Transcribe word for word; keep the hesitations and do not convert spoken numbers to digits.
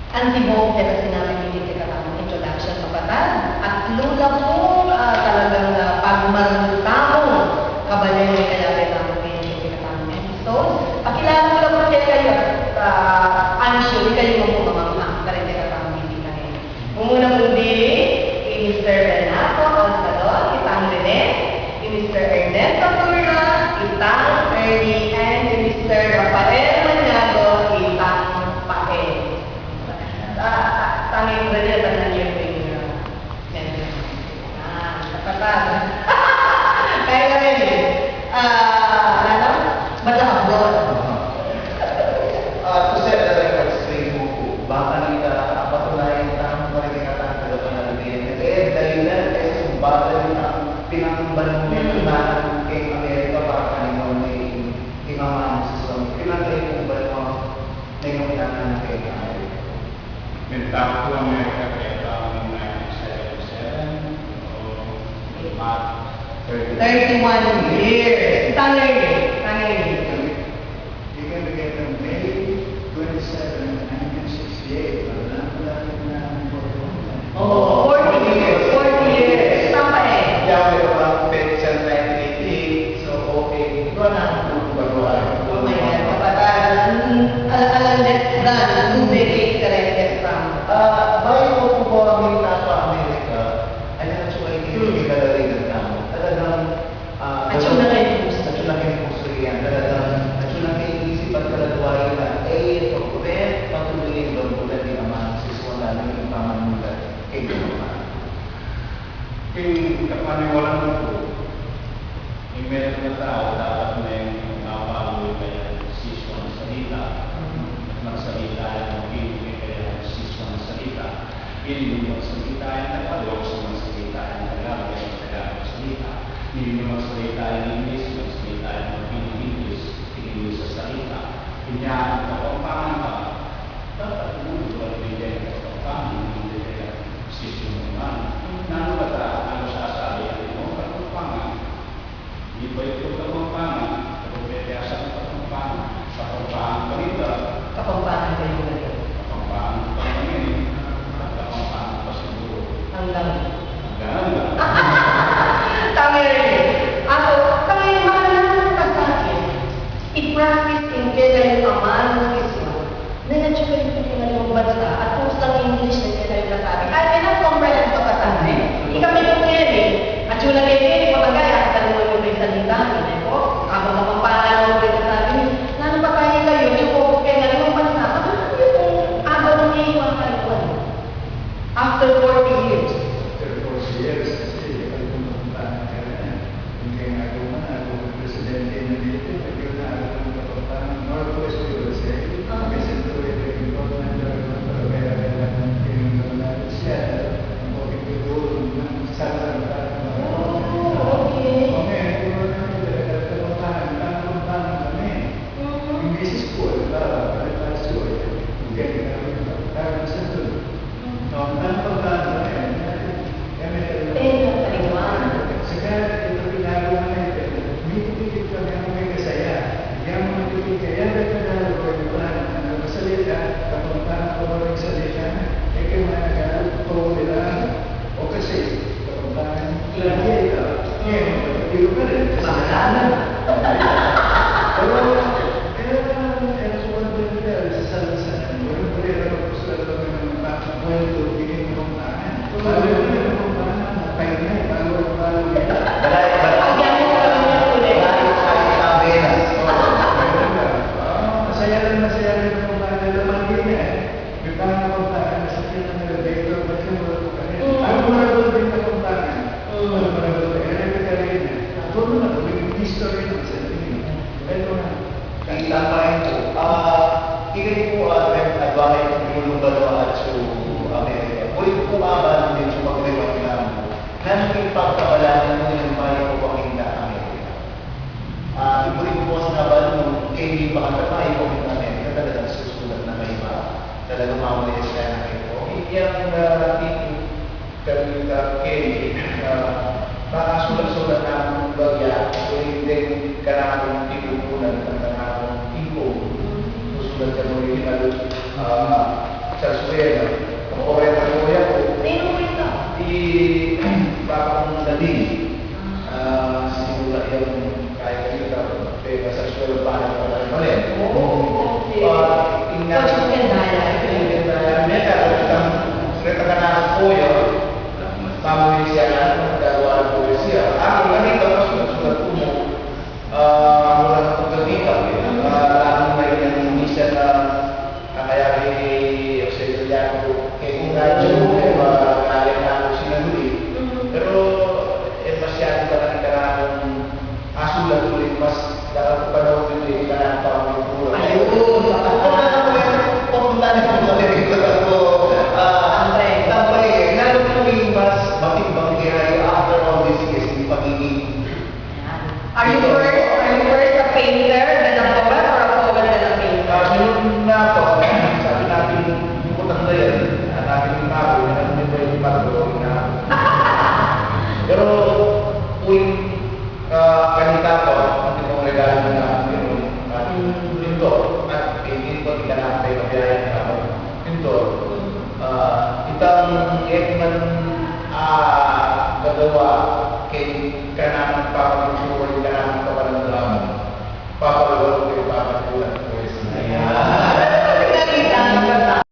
Anti-book, keta sinabi mi, keta tamung introduction, kapatad. At lula pu, ah, talagang, ah, pagmarlu tamung kabalen, kaya keta tamung keta tamung episode. Pakilala ku la pu kekayu, ah, I'm sure ikayu mu pu mamangha karing keta tamung bibitahin. Mumuna mu dili, i Mister Renato Alcalon, i Tang Rene, i Mister Ernesto Flora, i Tang Ernie, and i Mister Rafael Maniago, i Tang Pae. Ah, ah, tanging Rene, tanging yung finger. Yan. Ah, kapatad. Kaya ka rin eh. Ah, ano? Ba't abroad? Ah, to set the record straight mu pu, bang kanita, ah, patunayan tamu, makinig tamu, taga Panalbian. Eh, dahilan, eh, sumbaga rin tamu, pinangumban mu rin tamu keng Amerika para kaniwan, eh, ing amanung Sison. Pinangumban mu rin tamu keng Amerika. Nagtapos ku Amerika keta nineteen seventy-seven, o, March thirty. Thirty-one years. Tang Ernie, Tang Ernie. Ika, ika, May twenty-seven, nineteen sixty-eight. Wala na pala yung mga important. Oo, forty years, forty years. Tama eh. Kaya may mga petsa nineteen eighty-eight. So, okay. Ito na ang pagbabago. Oh my God, kapatad. Ala, ala, less than two decades ka rin, less than. Ah, bayu ku pu kami nagpa-Amerika, ay, atsu kay kini, hmm, kalaringan tamu. Talagang, ah, atsu na kay pusu. Atsu na kay pusu yan. Talagang, atsu na kay isip at kaladwayan na, eh, pagkuren, patuloy yung gambulan ni Ama, sis, wala na yung pamanulat kay Ama. King kapaniwalan ku, ing metung a tau dapat neng mapalu kaya Sisuan a salita. At magsalita yang mapinti kaya Sisuan a salita. Ini mu magsalita yang Tagalog, magsalita yang Tagalog, Tagalog a salita. Ini mu magsalita yang English, magsalita yang mapinti English, English a salita. Inya Kapampangan ka, dapat mu buat bigyan Kapampangan, hindi kaya Sisuan a salita. Nanu kata, nanu sasabi, Kapampangan. Di ba ito Kapampangan? Kapampangan, Kapampangan, Kapampangan, Kapampangan kayu na yan. Kapampangan pa rin, Kapampangan pa siguro. Hanggang. Hanggang, hanggang. Tang Ernie. Ato, tang Ernie, makananu ka sa akin? I-practice ing kekayung amanung Sisuan. Nung atsu kayu king aliwang bansa, at kusang English ing kekayung kasabi. Ay, kaya comprehend ka pa sana eh. Ika, metung ngeni, atsu na keni, pamagaya, at aliwang ing salita, eh, po. Abang Kapampangan mu ing kasabi, nanu pa kaya kayu, atsu kayu king aliwang bansa, pagananu yu kung abang ing aliwang? After forty years. After forty years, kasi, alam mo, Kapampangan ka na. Yung kaya nga ako man, ako ang presidente na dito, pag yun na ako ng Kapampangan, Northwest U S A, ah, kasi ito ay important na talaga para kaya kailangan yung mga siya, ang pagkikita ng sarang. Oh, okay. Okay, ito na talaga, Kapampangan, Kapampangan kami. Mhm. Yung misis ko, halimbawa, halimbawa, so, yung kaya kami, parang sa doon. No, ano pa ba, ano, eh, eh, may, eh, nakaliwa. Saka, ito, pinagawa na ito. Umiitigil kami ng may kasaya. Yang mga titigil, kaya may Tagalog, o iba, ang magsalita, Kapampangan ko ba magsalita? Eh, kaya mga Tagalog, puro nila, o kasi, Kapampangan, lagi ito. Ngayon, kapatid ko pa rin, kasi Pangalan. Pero, pero, pero, suwan din nila, sa, sa, sa, Balay, balay. Agyan mo kami ng ulit. Balay, balay, tabenas. Oo, masaya rin, masaya rin ang Kapampangan, pero mali na eh. May pangapunta ka na sa elevator, ba't yung wala ko kami? Mm. Ano mo na doon din Kapampangan? Mm. Ano mo na doon? Kaya na yung Karina. Ako naman, may history ng sarili. Ito na. Kita pa rin po. Ah, ikayu pu, ah, Rep, adwa kayu pu lumabas atsu Amerika. Buri ku pu abalun ing pagrebat namu. Nanu ing pagkabalangan mu nung bayu ku pa king Amerika? Ah, buri ku pu abalun nung keni pa kata bayu ku pa king Amerika, talagang susulat na kaiba. Talagang mamuyas na kaiba. Yang, ah, Kaya keni, ah, makasulat-sulat na bagya, uling deng kanakung tinutunan, kanakung tipong. Susulat ka ng original, ah, Zarzuela. Ang poeta ku ya, Nino poeta? I Papa kung Nadine. Ah, simula yang kaya kita, pega sa eskwela pa rin, pa rin, pa rin. Oh, okay. Ah, tingnan. Pag yung ganda yan. Yung ganda yan. May ka, isang, sila ka na ako po yun. Mamuwi siya na, nagagawa ng poesya. Ako, nakita ko, sulat-sulat ko mo. Ah, mula ng pagkakita ko, ah, lalo na yung minsan na Ang kaya kay Jose Galiano, kay kung radyo, kay mga kaya na ako sinaguli. Pero, eh, masyado talaga ka na akong asulat ulit, mas dapat ko pa daw ulit yung ka na ang pangkultura. Ayun. Kung na ako, kung na ako, kung na ako, ah, Tambay. Tambay, eh. Lalo na yung mas matimbang kaya yung after all these years, yung pagiging Are you first, are you first a painter, then a poet, or a poet, then a painter? Ah, ganun na po. Sabi natin, yung kutang na yan, ah, natin yung bago, yan ang may pwede pagawin na. Pero, uy, ah, kanita po, ang tipong regalo na yung, ah, pintor, at hindi po, hindi ka na kayo mabiyayan na po. Pintor. Ah, itang Ekman, ah, gagawa kay kanang pagpintura